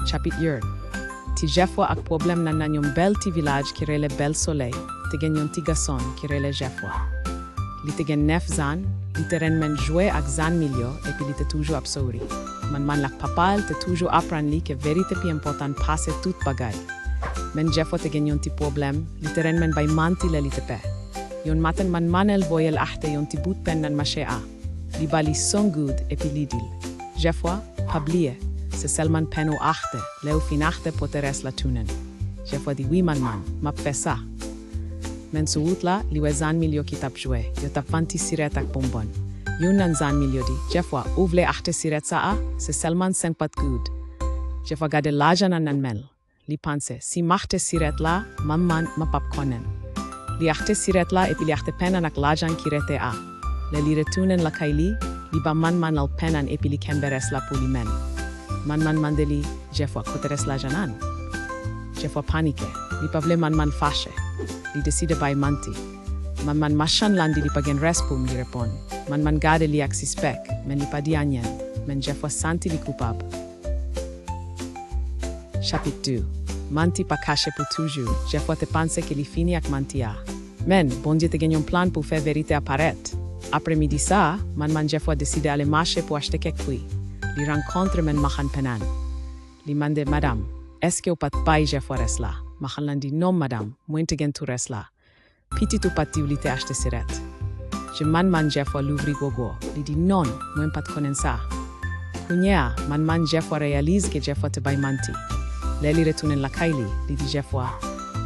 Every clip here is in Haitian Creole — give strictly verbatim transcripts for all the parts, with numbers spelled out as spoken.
Chapit yonn. Ti Jèfwa ak pwoblèm nan. Nan yon bèl ti vilaj ki rele Bèl Solèy, te gen yon ti gason ki rele Jèfwa. Li te gen nèf zan, li te renmen jwe ak zanmi l yo, epi li te toujou ap souri. Manman l ak papa l te toujou aprann li ke verite pi enpòtan pase tout bagay. Men Jèfwa te gen yon ti pwoblèm, li te renmen bay manti lè li te pè. Yon maten manman l voye l achte yon ti bout pen nan mache a. Li ba li san goud epi li di l, Jèfwa, pa bliye, se sèlman pen ou achte, lè ou fin achte pote rès la tounen. Jèfwa di, wi manman, m ap fè sa. Men sou wout la, li wè zanmi l yo ki t ap jwe, yo t ap vann ti sirèt ak bonbon. Youn nan zanmi l yo di, Jèfwa, ou vle achte sirèt sa a? Se sèlman senkant goud. Jèfwa gade lajan nan nan men l. Li panse, si m achte sirèt la, manman m p ap konnen. Li achte sirèt la epi li achte pen nan ak lajan ki rete a. Lè li retounen lakay li, li ba manman l pen nan epi li kenbe rès la pou li menm. Manman mande li, Jèfwa, kote rès lajan nan? Jèfwa panike. Li pa vle manman fache. Li deside bay manti. Manman machann lan di li pa gen rès pou m, li reponn. Manman gade li ak sispèk, men li pa di anyen. Men Jèfwa santi li koupab. Chapit de. Manti pa kache pou toujou. Jèfwa te panse ke li fini ak manti a. Men, Bondye te gen yon plan pou fè verite a parèt. Apremidi sa a, manman Jèfwa deside ale mache pou achte kèk fwi. Li rankontre men machann pen nan. Li mande, Madanm, èske ou pa t bay Jèfwa rès la? Machann lan di, non, madanm, mwen te gen tout rès la. Pitit ou pa t di w li te achte sirèt? Je manman Jèfwa louvri gwogwo. Li di, non, mwen pa t konnen sa. Kounye a, manman Jèfwa reyalize ke Jèfwa te bay manti. Lè li retounen lakay li, li di Jèfwa,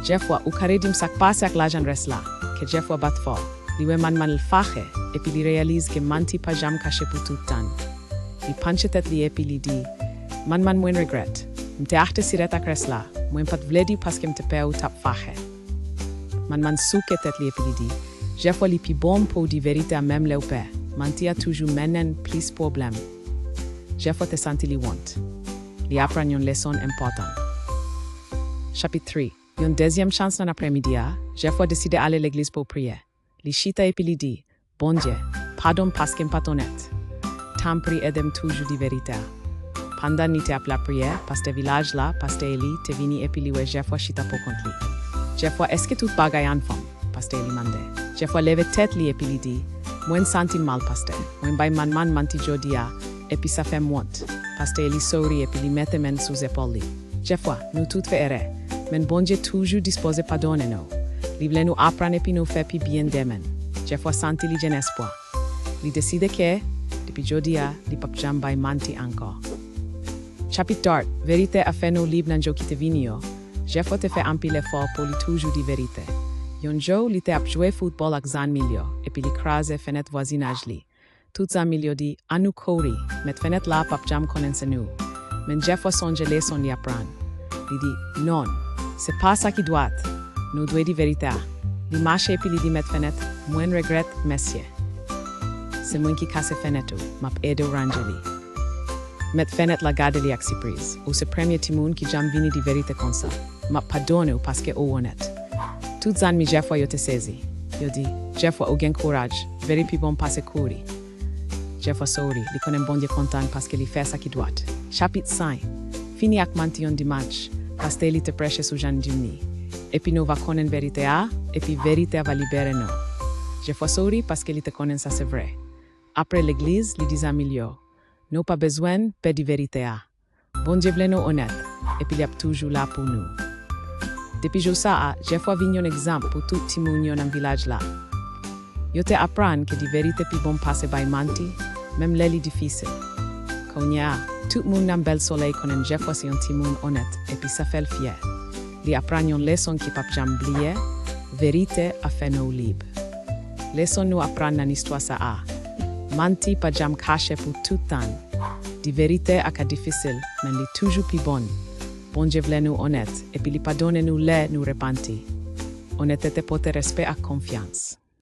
Jèfwa, ou ka redi m sa k pase ak lajan rès la? Kè Jèfwa bat fò. Li wè manman l fache, epi li reyalize ke manti pa janm kache pou tout tan. Li panche tèt li epi li di, Manman, mwen regrèt. M te achte sirèt ak rès la. Mwen pa t vle di w paske m te pè ou t ap fache. Manman souke tèt li epi li di, Jèfwa, li pi bon pou w di verite a menm lè w pè. Manti a toujou mennen plis pwoblèm. Jèfwa te santi li wont. Li aprann yon leson enpòtan. Chapit twa. Yon dezyèm chans nan apremidi a, Jèfwa deside ale legliz pou priye. Li chita epi li di, Bondye, padon m paske m pa t onèt. Tanpri ede m toujou di verite a. Pandan li te ap lapriyè, pastè vilaj la, pastè Eli, te vini epi li wè Jèfwa chita pokont li. Jèfwa, èske tout bagay anfòm? Pastè Eli mande. Jèfwa leve tèt li epi li di, Mwen santi m mal, pastè. Mwen bay manman manti jodi a, epi sa fè m wont. Pastè Eli souri epi li mete men l sou zepòl li. Jèfwa, nou tout fè erè. Men Bondye toujou dispoze padone nou. Li vle nou aprann epi nou fè pi byen demen. Jèfwa santi li jwenn espwa. Li deside ke, depi jodi a, li p ap janm bay manti ankò. Chapit twa. Verite a fè nou lib. Nan jou ki te vini yo, Jèfwa te fè anpil efò pou li toujou di verite. Yon jou, li te ap jwe foutbòl ak zanmi l yo, epi li kraze fenèt vwazinaj li. Tout zanmi l yo di, Ann nou kouri, mèt fenèt la p ap janm konnen se nou. Men Jèfwa sonje leson li aprann. Li di, Non, se pa sa ki dwat. Nou dwe di verite a. Li mache epi li di mèt fenèt, Mwen regrèt, mesye. Se mwen ki kase fenèt ou, m ap ede w ranje li. Mèt fenèt la gade li ak sipriz. Ou se premye timoun ki janm vini di verite konsa. M ap padone w paske ou onèt. Tout zanmi Jèfwa yo te sezi. Yo di, Jèfwa, ou gen kouraj. Vini pi bon pase kouri. Jèfwa souri, li konnen Bondye kontan paske li fè sa ki dwat. Chapit senk. Fini ak manti. Yon dimanch, pastè Eli te preche sou Jan Dimni. Epi nou va konnen verite a, epi verite a va libere nou. Jèfwa souri paske li te konnen sa se vre. Apre legliz, li di zanmi l yo, Nou pa bezwen pè di verite a. Bondye vle nou onèt, epi l ap toujou la pou nou. Depi jou sa a, Jèfwa vin yon egzanp pou tout timoun yo nan vilaj la. Yo te aprann ke di verite pi bon pase bay manti, menm lè li difisil. Kounye a, tout moun nan Bèl Solèy konnen Jèfwa se yon timoun onèt, epi sa fè l fyè. Li aprann yon leson ki p ap janm bliye, verite a fè nou lib. Leson nou aprann nan istwa sa a. Manti pa janm kache pou tout tan. Di verite a ka difisil, men li toujou pi bon. Bondye vle nou onèt, epi li padone nou lè nou repanti. Onètete pote respè ak konfyans.